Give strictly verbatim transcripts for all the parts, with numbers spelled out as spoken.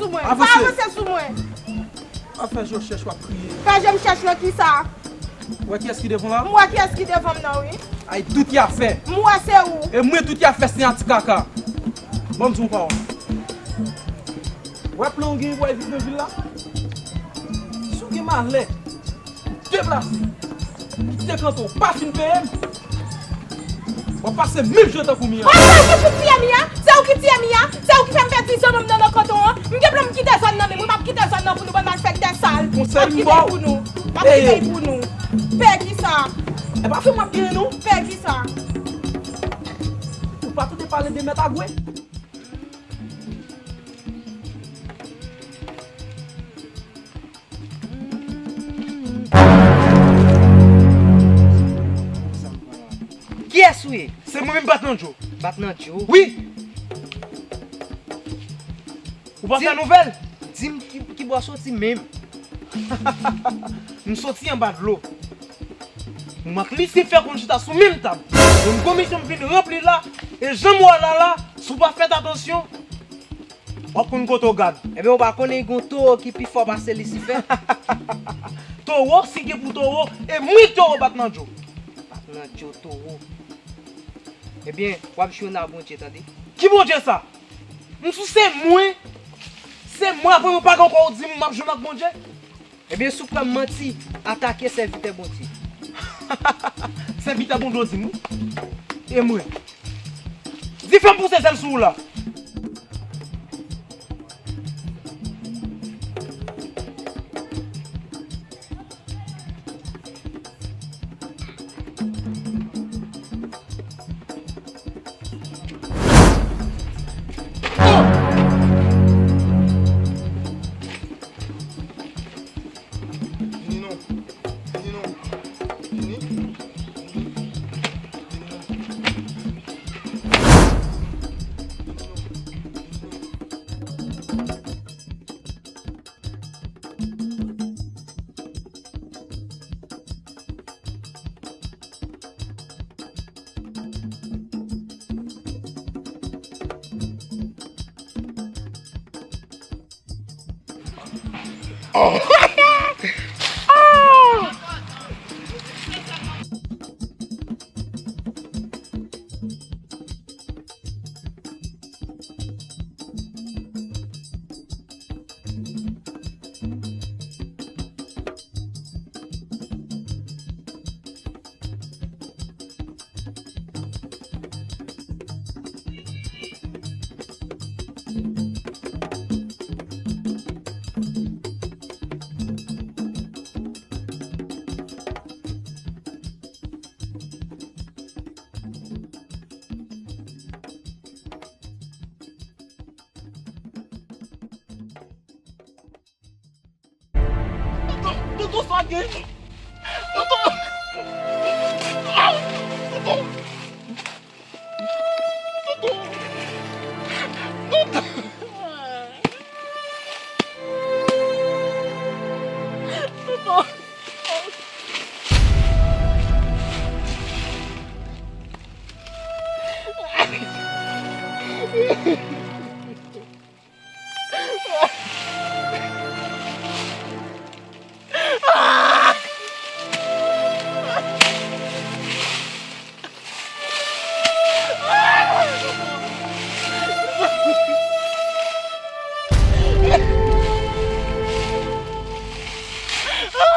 Sou mwen. Pa avanse sou mwen. Ap fè je w chèch, w ap kriye. Fè je m chèch nan kisa? Ou wè kiyès ki devan w la? M wè kiyès ki devan m nan, wi. Ay, tout y a fè. M wè se ou. E mwen tout y a fè se yon ti kaka. Ban m di w yon pawòl. Ou wè plan w genyen pou w al viv nan vil la? Si w gen malè, deplase. Kite kanto, pa fin peye m. W ap pase mil je tankou Mia. Ou pa di pou tiye Mia? Se ou ki tiye Mia? Se ou ki fè m pèdi zanmi m nan nan kanton an? M gen plan m kite zòn nan, men mwen m ap kite zòn nan pou nou bann malfektè sal. M ap kite l pou nou. M ap kite l pou nou. Pè kisa? E pa fè m ap genyen non. Pè kisa? Ou pa tande pale de mèt Agwe? Kiyès ou ye? Se mwen menm, Bat nan Djo. Bat nan Djo? Wi! Ou pa fè nouvèl? Di m ki, ki bò w soti menm. M soti anba dlo. Mwen ak Lisifè konn chita sou menm tab. Yon komisyon m vin ranpli la, e jan m wè w la la, si w pa fèt atansyon, w ap konn kote w gad. Ebyen, ou pa konnen gen yon towo ki pi fò pase Lisifè? Towo, si gen pou towo, e mwen towo Bat nan Djo. Bat nan Djo towo. Ebyen, w ap jwenn a Bondye, tande. Ki Bondye sa? M sou se mwen? Se mwen, apre mwen pa gen ankò ou di m m ap jwenn ak Bondye? Ebyen, si w kwè m manti, atake sèvitè Bondye. Sèvitè Bondye w di m wi. E mwen? Di fè m pouse zèl sou ou la. Vini non. Vini non. Vini. Vini. Vini non. Tonton, tonton, sa gen? Tonton! Tonton! Tonton! Tonton! Tonton!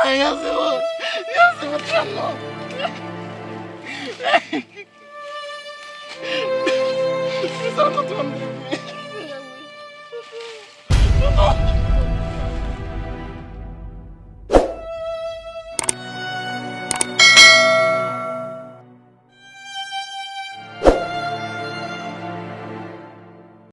Ay, Yasima! Yasima, tèlman! Kisa w t ap fè m depi?